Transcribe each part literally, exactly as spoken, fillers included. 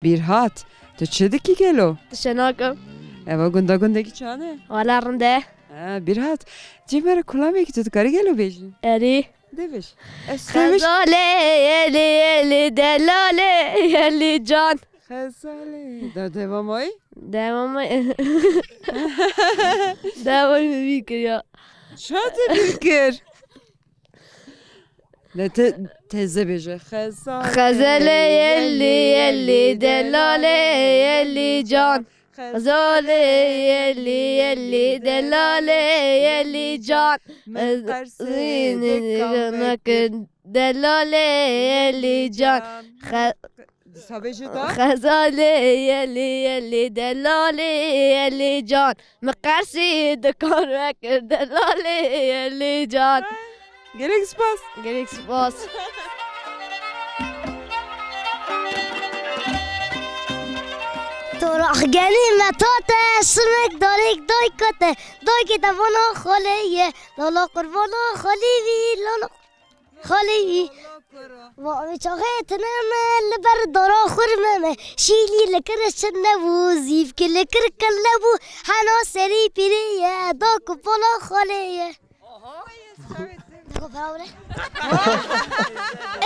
Bîrhat, tu çi dikî gelo? Tişt nakim. Eva gunda gundekî çan e? Wala rind e. Ha, Bîrhat, cî me re kulamekî tu dikarî gelo bêjî? Erê. De bêj. Ez tebêj. Xezalê elî elî delalê elî can. Xezalê. Da devamayî? Devamayî. Devamayî min bîr kir ya. Ça te bîr kir? Ne te, teze bêje. Xezalê. Xezelê elî elî delalê elî can. Xezalê elî elî delalê elî can. Min qersî dikir delalê elî can. Xe- Disa bêje da. Xezalê elî elî delalê elî can. Min qersî dikar vekir delalê elî can. Gelek spas. Gelek spas. Torah genî me tate, simek darik dayka te, daykê te vana xalê ye, lala qurbana xalî vî, lala xalî vî. Va vê çaxê tine me li ber dara xurme me, şîlî li kir çin nebû, zîvkî li kir kil nebû, hena serî pîrê ye, da ku pola xalê ye. Dego pera were.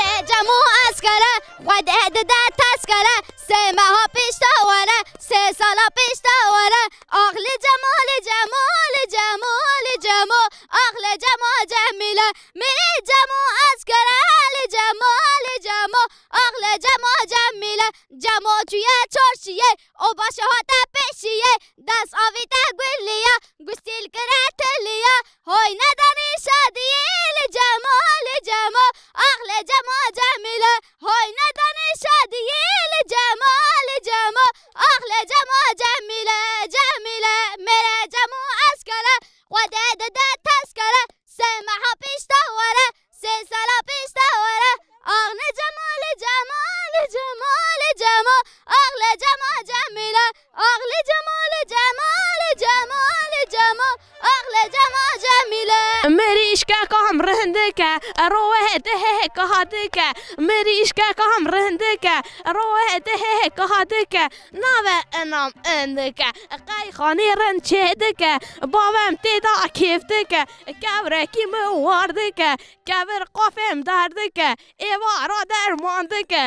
E, cemo eskere, xwe de dide teskere, sê meha pişta were, sê sala pişta were, ax li cemo, li cemo, li cemo, li cemo, ax li cemo cemîle, mirê cemo eskere, li cemo, li cemo, ax li cemo cemîle, cemo çûye çarşiyê, o baş hate pêşiyê, dest avî te gulliye, gustîl kire tiliye, Hoy nedanî şadiyê li cemo, li cemo, ax li cemo cemîle. Hoy nedanî şadiyê li cemo, li cemo, ax li cemo cemîle, cemîle. Mêre cemo eskere, xwe de dide teskere. Sê meha pişta were, sê sala pişta were. Ax li cemo, li cemo, li cemo, li cemo, ax li cemo cemîle. Ax li cemo, li cemo, li cemo, li cemo, ax li cemo cemîle. Mirîşkeka em rindike, rohe dihê kaha dike. Mirîşkeka em rindike, rohe dihê kaha dike. Nave enam indike, qey xanî rind çê dike. Bavem tê da kêf dike, kevrekî min war dike. Kevir qafêm derdike, êvara derman dike.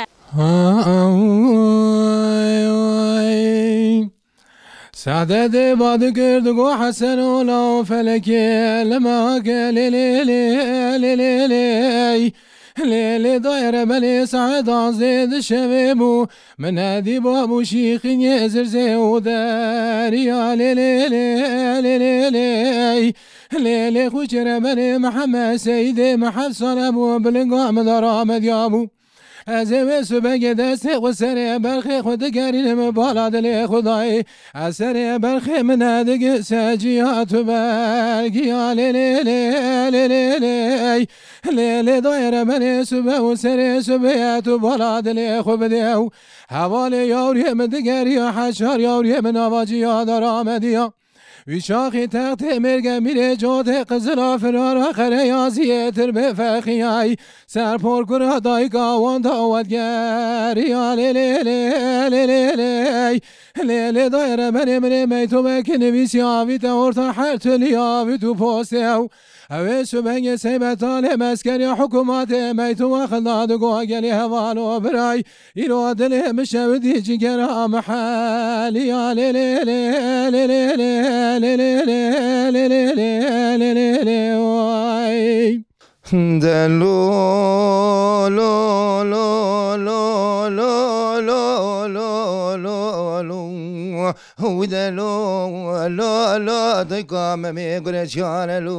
Sade dê ba dikir digo Hesen ola û felekê li me hake lê lê lê lê lê lê. Lê lê dayê re belê saet duwazdê di şevê bû. Min nedî babû şîxînê zirzê û deriya lê lê lê lê lê lê. Lê lê xwîçê re berê Mihemed Seydê mi heft sal hebû, bilinga min de ramediya bû. Ez ê wê subegê destê xwe serê berxê xwe digerînim bala dilê xwe dayê. Ez serê berxê min nedigise ciya tu belgiya lê lê lê lê lê lê. Lê lê dayê re berê sube û serê subê tu bala dilê xwe bidê û hevalê yawriyê min digeriya heşar yawriyê min nava ciya de ramediya. Wî çaxî textê mêrge mîrê cotê qizila firara qereyaziyê tirbê fexiyay. Ser porkura dayika wan dawet geriya lê lê lê lê lê lê. Lê lê dayê re berê mirê meytobekî nivîsî avîte orta her tilî avît û postê ew. Ew ê subengê seybetalê meskeriya hikûmatê meytoba xinda digo gelê hevalo biray. Îro dilê min şewitî cigera min heliya lê lê lê lê lê lê lê lê lê lê lê lê lê lê lê lê lê oy. De lo lo lo lo lo lo lo lo lo lo. Hu de lo lo lo de ka me me gure çare lo.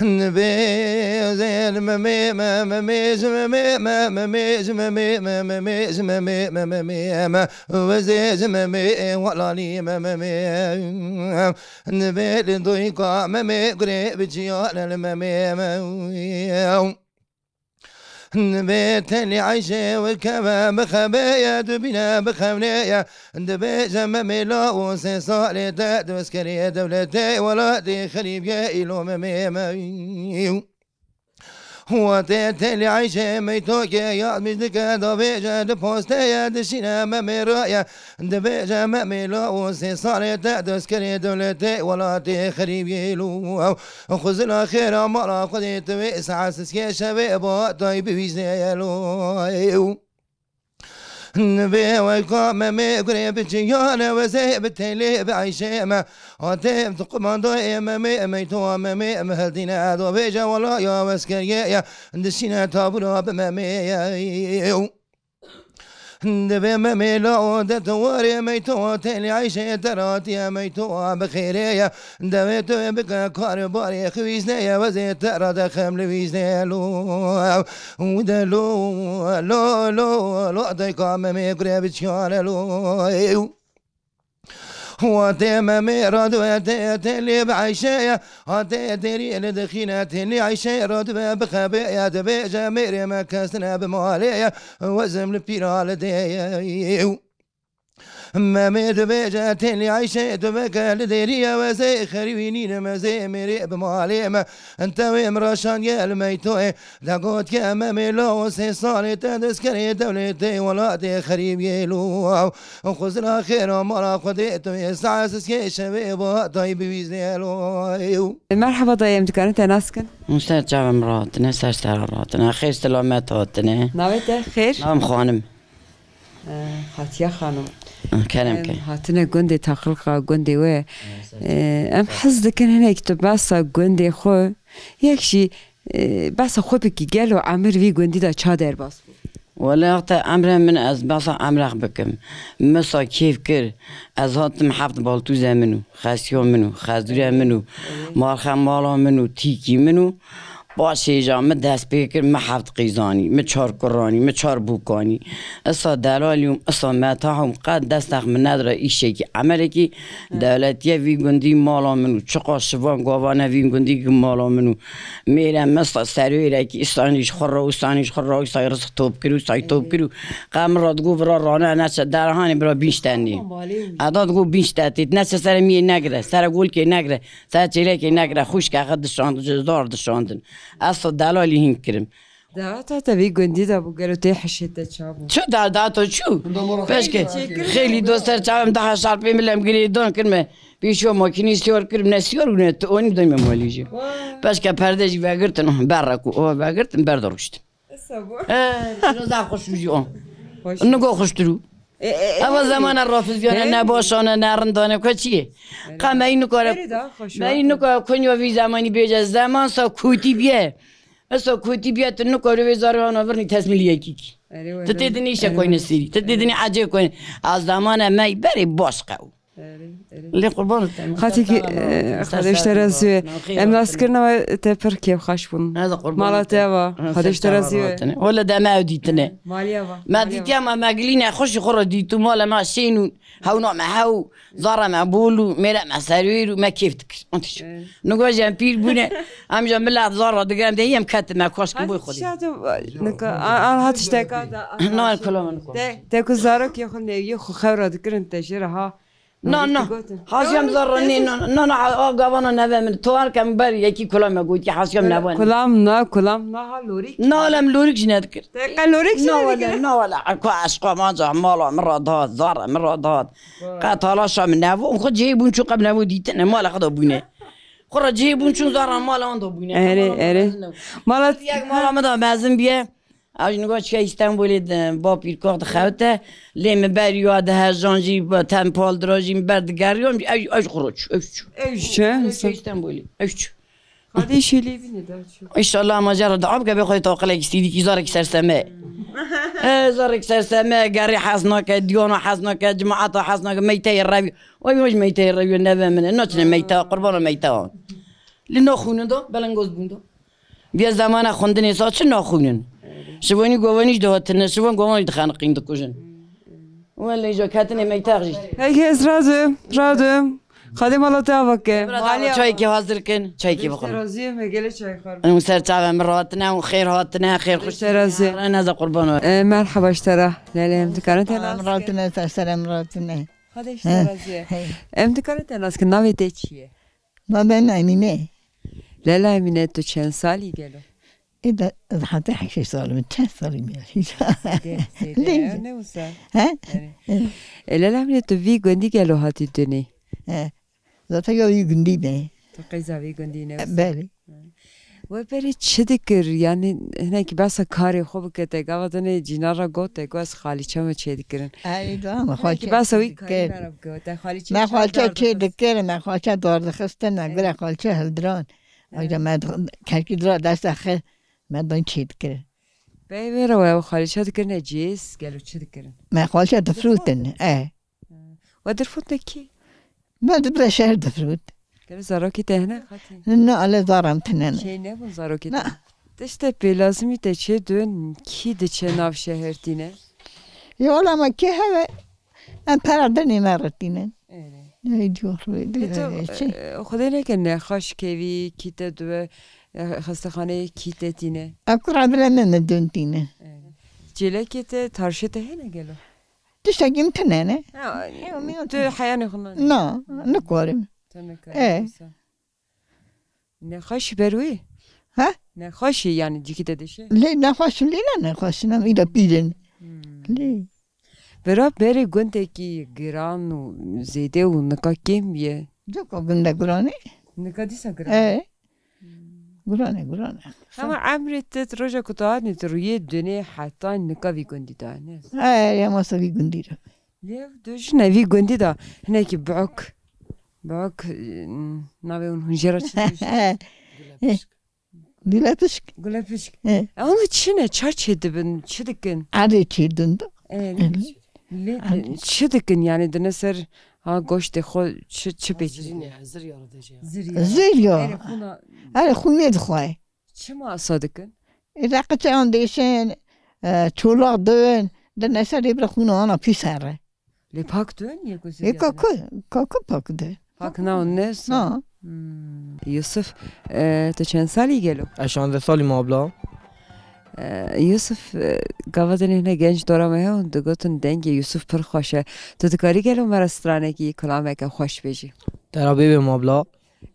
Nibêjin memê me, memê ji memê me, memê ji memê me, memê ji memê me, memê me, wezê ji memê, welalî me, memê. Nibê li doyka memê, gurê bi çiyane li memê me. Dibê tenê eyşê wekeve bixebeye, dubîne bixewneye. Dibêje me mêla û sê salê te doskerê dewletê welatê xerîbiyê îlo me mê me. Watê telî Eyşê meytokê yad bîj dike, davêje di posteye dişîne Memê raye. Dibêje Memê lawo sê salê te destkerê dewletê welatê xerîbiyê lo. Xwezila xêra mala xwedê tu wê saet siskê şevê ba tay bivîzê lo. Vê weka Memê gurê biçiyane wezê bi telê bi Eyşê me. Hatê tu qumandayê Memê meytoa Memê em hildîne do vêje wala ya wezkeriyê ye. Dişîne tabûra bi Memê ye. Divê Memê la o de tu warê meytoa telê Eyşê te ratiye meytoa bi xêrê ye. Devê tu bike kar barê xwîznê ye wezê te ra de xem li wîznê lo. Û de lo, lo, lo, lo, dayka Memê gure biçiyane lo. Watê Memê radwe tê, tê lê bi Eyşê ye. Hatê derî li dixîne tê lê Eyşê radwe bixebe ye. Dibêje mêrê me kesine bi malê ye. Wezim li pîra li dê ye. Memê dibêje tê lê Eyşê tu veke li derî ye wezê xerîbî nîne mezê mêrê bi malê me. Tewê min raşandiye li meytoyê. De got ke Memê lawo sê salê te destkerê dewletê welatê xerîbiyê lo. Xwezila xêra mala xwedê tu yê saet siskê şevê ba tay bivîzê lo. Merhaba dayê, em dikarin te nas kin? Hûn ser çavê min rahatine, ser sera rahatine. Xêr selamet hatine. Navê te xêr? Navê min Xanim. Eh, Hatiye Xanim. Kerem Em, ke. Hatine gundê Taqilqa, gundê we. Eh, em hez dikin hinek tu behsa gundê xwe. Yek jî, eh, behsa xwe bikî, gelo emir vî gundî de ça derbas bû? Wele te emre min ez behsa emrex bikim. Min sa kêf kir. Ez hatim heft baltûze min û, xesiya min û, xezûre min û, marxe mala min û, tîkî min û, paşê ja min dest pê kir, min heft qîzanî, min çar kuranî, min çar bûkanî. Isa delalî ûm, isa metah ûm, qet destex min nedire îşekî, emelekî, dewletiye vî gundî mala min û, çiqa şivan gavane vî gundî ki mala min û, mêre min sa serwêrekî, îsanî ji xwe re, îsanî ji xwe re, îsay rizq top kir û, îsay top kir û, qe min re digo vira rane, neçe derhanê bira bînc tenê. Eda digo bînc tetê, neçe sere miyê negire, sere golkê negire, sere çêlekê negire, xwişke xwe dişand, ji zar dişandin. Ez sa delalî hîn kirim. Deweta te vî gundî de bû, gelo tê hişê te ça bû? Çi da, da to çû? Peşke, xêlî do ser çavim daha şarpê min lem girê don kirme. Pêşiyo makînî siyar kirim, ne siyar û ne tu onî dayme malî jî. Peşke perde jî vegirtin, berre ku o vegirtin, ber de rûştin. Esa bû. E, şino za xweş bû jî o. Xweş. Nigo xweştir û. E, e, e, Eva e. Zemana rafiziyane, e. Ne başane, ne rindane, ku çi ye? Qa me yî nikare, Berê daha xweş me yî o. Nikare konya vî zemanî bêje, zeman sa kûtî biye. Esa kûtî biye, tu nikare vê zarê hana virnî tesmîlî yekî kî. Erê, wele. Tu tê dinî îşe koyne sîrî, tu tê dinî ecê koyne. A zemane me yî berê baş qew. Erê, erê. Lê qurban te. Xatî ki, e, Xwedê ji te razî be. Em naskirina we te pir kêfxweş bûn. Mala te va. Xwedê ji te razî be. Wele deme ew dîtine. Maliya va. Me dîtiye ma me gilîne xweş xwe re dîtû mala me şên û hewna me hew, zara me bol û mêre me serwêr û me kêf dikir. Ontiş. Nigo jî em pîr bûne. Em jî mila zara digirin de em ketime koşkin boy xwedê. Nika an hat işte ka da. Na kula min ko. Te, te ku zarok ye xwe ne ye xwe xewra dikirin te jira ha. Na, na. Hajiyam zarra nê, na, na, na, a gavana neve min. Tuar kem ber yekî kulam me got ki hajiyam neve. Kulam na, kulam na ha lorik. Na, lem lorik jî nedikir. Te qe lorik jî nedikir. Na wele, na wele. Ko eşqa manca mala min ra dat, zarra min ra dat. Qe talaşa min nevo, xwe cihê bûn çû qe min nevo dîtine, mala xwe da bûne. Xwe ra cihê bûn çûn zarra mala wan da bûne. Ere, ere. Mala yek mala min da mezin biye. Ew jî nigo çike Îstenbulê di ba pîrkox dixewte. Lê min ber ya di hejan jî, ten pal dira jî min ber digeriyan, ew, ew ji xwe re çû, ew çû. Ew çû. Ew çû Îstenbulê, ew çû. Xwedê şêlê bîne da çû. Înşallah ma jara dua bike bê Xwedê taqilek îstîdîkî zarek serseme. E, zarek serseme, gerê hez nake, diyana hez nake, cemaeta hez nake, meyteyê revî. Oy, oy, meyteyê revî neve min e, naçine meyte, qurbana meyte. Li naxwînin da, belengoz bûn da. Biya zemana xwendinê sa çi naxwînin? Şivanî govanî jî dihatine, şivan govanî dixeniqîn dikujin. Wele îja ketine meytex jî. Peki ez razim, razim. Xadê mala te ava ke. Maliya çayekî hazir kin, çayekî bixwin. Razî me gele çay xwar. Em ser çavê min rahatine, em xêr hatine, xêr xweş. Te razî. Neza qurban we. E, merhaba ji te re. Lele em dikarin te nas kin. Em rahatine, ser ser em rahatine. Xadê ji te razî. Em dikarin te nas kin, navê te çi ye? Navê min Emîne. Lele Emîne, tu çend salî gelo? Ê de, heta heştê sal min, çend salî min? Zêde, zêde Lê- ya, ne wisa? He? Yani. E, Leyla Emre, tu vî gundî gelo hatî dunê? He. Zaten ya vî gundî me. Tu qeyza vî gundî ne wisa? Belê. We berê çi dikir? Yani hinekî behsa karê xwe bike, te gava dinê cîna re got, te got ez xalîçe me çê dikirin. Erê, do me Hinekî xalçe behsa çê wî dikir. Karî me re bike, te xalîçe Me çawa xalçe dar çê dixist? Dikir, me xalçe dar dixistin, me Evet. gure xalçe hildiran. Evet. Aja me dix-, kevkî dira desta xwe, me dan çê dikirin. Bey vê re we xalîçe dikirin, cêz, gelo çi dikirin? Me xalçe difrûtin, e. We dirfût de kî? Me dibire şehr difrût. Gelo zarokî te hene xatî? Na, ale zaram tine ne. Şey nebûn zarokî te? Na. Tiştê pê lazimî te çê dön, kî diçe nav şeher tîne? Ya wala me kê heve, em pera dinê me re tînin. Erê. Ey, diyor, Pê tu, diyor, şey. e, Xwedê neke nexweş kevî, kî te dibe, e, xestexaneyê kî te tîne? Em kura bile me, me dön tîne. Erê. Çêlekê te, tarşê te hene gelo? Tiştekî min tine ne. Ha, Ew, min tu tine. Heyanê xwe nane. Na, nikarim. Tu nikarî E. wisa. Nexweşî ber wî? Ha? Nexweşî yani cîkî te dişe? Lê nexweş lê ne nexweş ne, îda pîrin. Hmm. Lê. Bira berê gundekî giran û zêde û nika kêm ye. Coka gunde giran e. Nika dîsa giran e. E. Guran e, guran e. Hema emrê te, roja ku tu hatî, tu rûyê dunê heta nika vî gundî de, ne? E, ya masa vî gundî de. Lê ev du jin e vî gundî de hinekî biok, biok, e, navê hûn, hûn jê re çi dibêjin? Gule pişk. Gule pişk. E. E, hûn çi ne? Ça çê dibin? Çi dikin? Erê çê din de. E, Evet. Lê, Erê. Çi dikin yani, dine ser ha goştê xwe çi, çi pêçin? Zirîne, zir ya re dêje ya. Zir ya. Zir ya. Erê xûna. Erê xûnê dixwe. Çima esa dikin? Ê, de qeçeyan dêşin, e, çolak din, di neserê bira xûna ana pîs here. Lê pak din, yê ku Ê, zir ya kaku, kaku pak de. Pak na ne sa? Na. Hmm. Yusuf, e, tu çend salî gelo? Ez şazdeh salî me abla. E, Yusuf, e, gava dinê hine genç dora me hewn, digotin dengê Yusuf pir xweş e. Tu dikarî gelo me re stranekî, kilameke xweş bêjî? Te re bêbê me abla.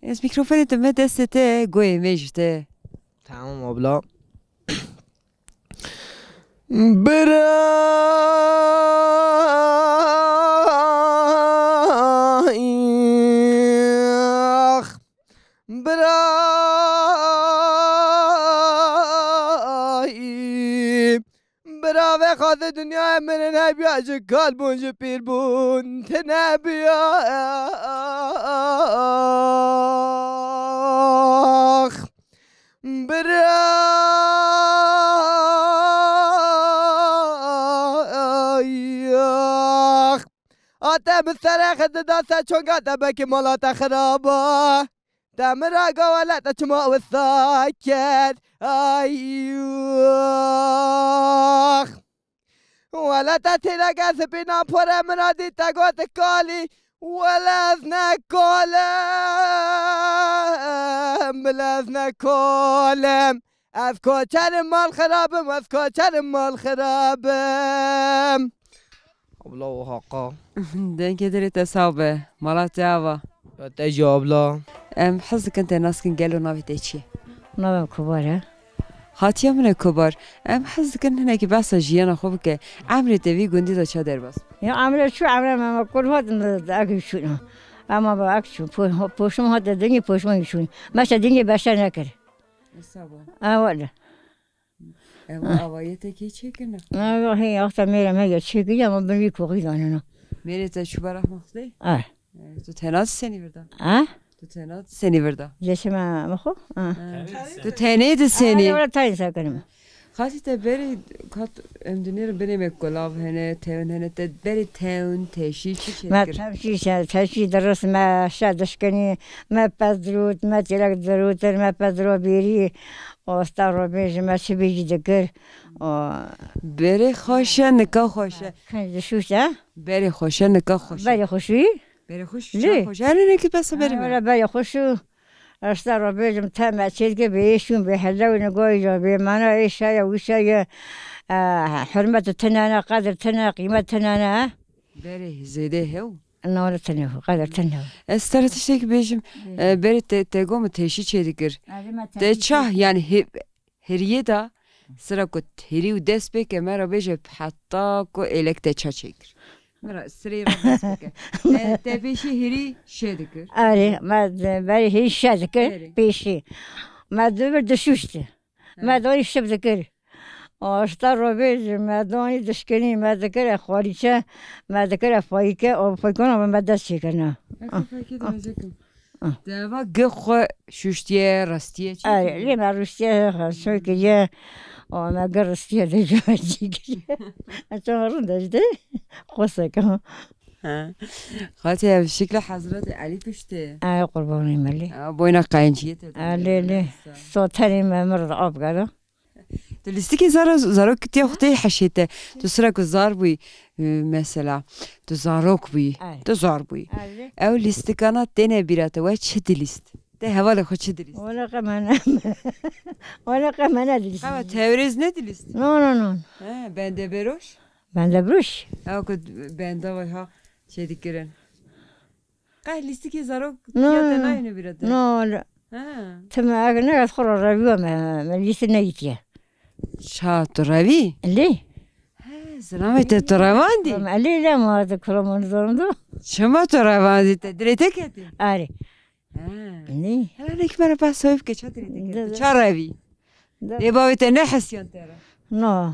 Ez mîkrofonê dime destê te, goyê me ji te. Tamam abla. Birax, birax. Bira vexwaze dinyayê min nebiya, ji kal bûn, ji pîr bûn, tine biya. Bira. A te bi serê xwe dida ser çonga te, belkî mala te xirab e. Te min re got wele te çima wisa kir? Ay, ax. Wele te têreke spî nan porê min re dît, te got kalî. Wele ez ne kal im, wele ez ne kal im. Ez koçer im, mal xirab im, ez koçer im, mal xirab im. Abla û haqa. Dengê dilê te sax be. Mala te ava. Ya te jî abla. Em hez dikin te nas kin, gelo navê te çi ye? Navê min Kobar e. Hatiya min e Kobar. Em hez dikin hinekî behsa jiyana xwe bike. Emrê te vî gundî de ça derbas bû? Ya emre çû, emre me, me kul hat, me ek çûn. Ama ba ek çûn. Po-, poşum hat de dingê, poşum çûn. Meşe dingê beşe nekir. Sabo. A wele. Ev Ah. Avayê te kê çêkirine? Ev hê axta mêrê me ya çêkiriye, ama bin wî koxî danena. Mêrê te çû bera rehma Xwedê? Ah. E, tu tena senî virda? Ah? Tu tena senî virda? Leşê me, me xwe? Ah. Ha. Tu tenê di senî? Ah, wala tayê sekirim. Xatî te berê kat em dinêrin binê me kulav hene, tewn hene, te berê tewn, teşî çi çêkir? Me teşî, teşî diris, me şe dişkinî, me pez dirût, me têlek dirûtir, me pez diro bêrî. Asta robê ji me çi bêjî dikir. O Berê xweş e, nika xweş e. Xêr dişûş e. Berê xweş e, nika xweş e. Berê xweş e. Berê xweş, Lê. Çawa xweş e? Ene nekî besa berê me. Wele berê xweş e. Asta robê ji me te me çêdike bê êşûn, bê helew, nigoyî, bê mana, êşa ye, wîşa ye. E, hurmet tine ne, qedir tine, qîmet tine ne. Berê zêde hew. Nare tine, qedir tine. Ez te re tiştekî bêjim. Bêjim. E, berê te, te got min teşî çêdikir. Erê me Te teşî çah, çêdikir. Yani hê-, hiriyê de, sira ku hirî û dest pê ke, me re bêje heta ku êlek te ça çêkir. Me re sirê re dest pê ke. Te, te pêşî hirî şê dikir. Erê, me de-, berê hirî şe dikir, Erê. pêşî. Me dibir dişuşti. Me Erê. danî şib dikir. Asta robêj, me danî dişkinî, me dikir e xalîçe, me dikir e fayîke, o faykona me dest çêkirine. Eke faykê de mezekim. Ah. Te va gi xwe şuştiye, rastiye çi Erê, kiriye? lê me rûstiye xwe şoy kiriye. O me gi rûstiye de ji me çî kiriye. Ez çawa rind e ji de? Xwesek ha. Ha. Xatê ev şikla Hezretê Elî piştê. Ay qurbanê me lê. Ha, boyna qaynciyê te. Ay lê, lê. Sa tenê me mir de av gada. Tu lîstikê zara-, zaroktiya xwe tê heşê te. Tu sira ku zar bûyî, e, mesela, tu zarok bûyî, Ay. tu zar bûyî. Ay. Ew lîstikana têne bîra te, we çi dilîst? Te hevalê xwe çi dilîst? Wala qe me ne-, wala qe me nedilîst. Qe we tewrêz nedilîst? No, no, no. He, bende beroş? Bende beroş. Ew ku benda wê ha şey dikirin. Qeh lîstikê zarok No, tiya te no. nayêne bîra te? No, le- Ha. Tim eger ne ez xwe re revî me, me lîstik neyîtiye. Ça tu revî? Lê? He, zilamê te tu revandî? Me lê le ma de kulamanî zorim do. Çima tu revandî te? Dilê te ketî? Arê. He. Lê? Hela nek me re behsa wê bike, ça dilê te ketî? De- Ça revî? De- Dê bavê te nehesiyan te re? No.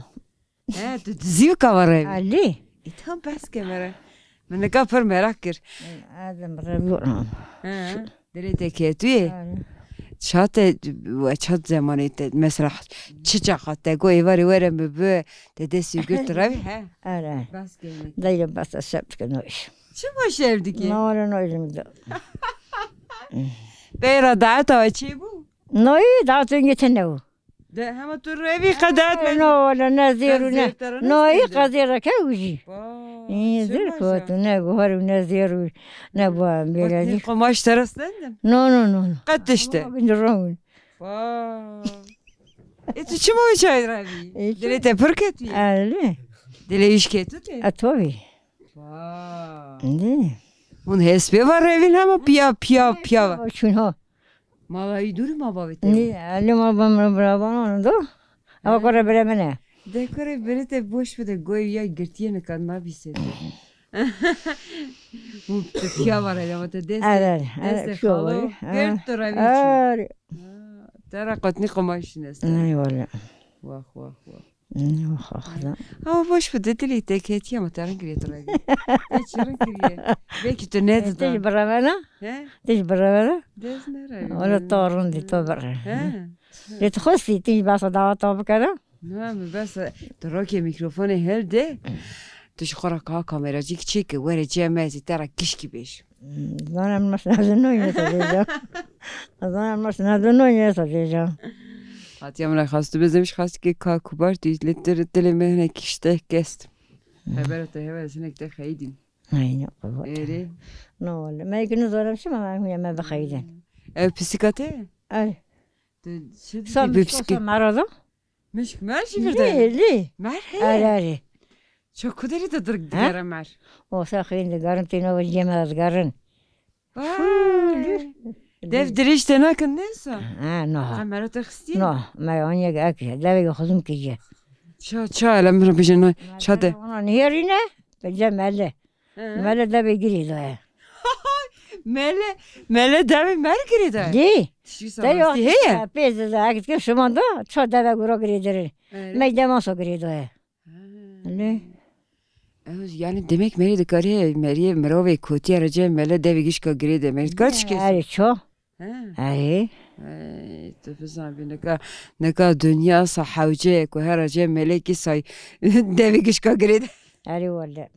He, tu dizî û kava revî? Alî. Î tam behs ke me re. Min nika pir merak kir. Adam revî. He, dilê te ketûyê. Alî. Ça te, we ça zemanê te, mesela, çi çaxa te got êvarê were min bi, te destî girt revî, he? Alî. Behs ke me. Dayı basa şep dikin o iş. Çima şev dikî? No, no, no, elimde. Beyra daeta we çêbû? No, iyi, daha tünge tene o. De hema tu revî qedet me. No, wala ne zêr û ne. Noyî qezê reke û jî. Î zêr kot ne guhar û ne zêr û ne bu bêle. Qomaş te re stendin? No, no, no, no. Qet tişte. Bin rong. Ê tu çima wê çay revî? Dilê te pir ketî? Elê. Dilê îş ketû te? A tabii. Vay. Ne? Hûn hespê va revîn hema piya, piya, piya va. Çûn ha. Mala wî dûr ma bavê te? Nî, elê ma ba min biravan do. Ewa kore bire min e. De kore bire te boş bide, goy ya girtiye nika nabîse te. Hûn tu piya va revî, ama te dest, dest xalo, girt tu revî çû. Te re qetnî qomaşî neste. Eyvallah. Wah, wah, wah. Wah, wah, wah. Ama baş bide, dilê te ketiye, ama te rin kiriye tu revî. Te çi rin kiriye? Belkî tu ne dida. Tij birevena? He? Tij birevena? Dez ne revî. Ola to rindî, to birevena. He? Lê tu xwestî, tij basa dawa to bikere? Na, min bes, tu rokê mîkrofonê hilde. Tu ji xwe re ka kameracîk çêke, were cem ez ê te re kişkî bêj. Zana min mas nazo noyê sa dêja. Zana min mas nazo noyê sa dêja. Hatiye min xwest tu bizim ji xwest ki ka kubar tu lê tu dilê me hinek kişte kest. Hebera te hevel hinek te xeydin. Ay ne qurbat. Êrê. No wala. Me ki nizanim çima me huye me bixeydin. Ev pisika te? Ay. Tu çi dikî bi pisîkê? Mara da? Mişk mer jî vir de? Lê, lê. Mer heye? Erê, erê. Çok kuderî de dir-, digere mer. O sa xeyîn digerin, têna ve cem ez gerin. Vay. Dev dirêj te nakin ne sa? Ha, no. Kamera te xistiye? No, me aniye ek, devê xuzum kiriye. Ça, ça, hele min re bêje, no, ça de? Ona nêrîne, bêje mele. He. Mele devê girê daye. Mele, mele devê mer girê daye. Dê. Tiştî Te yo, savazdî heye? Pê de, de, ek dikim şima da, ça deve gura girê dirin. Evet. Me dema so girê daye. Ha. Ne? Ew, yani demek merî dikarî, merî mirovê kotiye re cem mele devê gişka girê de, merî dikar çi kes? Erê, ço. Ha. Erê. Ey, tu bizan bi nika, nika dinya sa hewce ye ku her cem melekî say devê gişka girê de. Erê wele.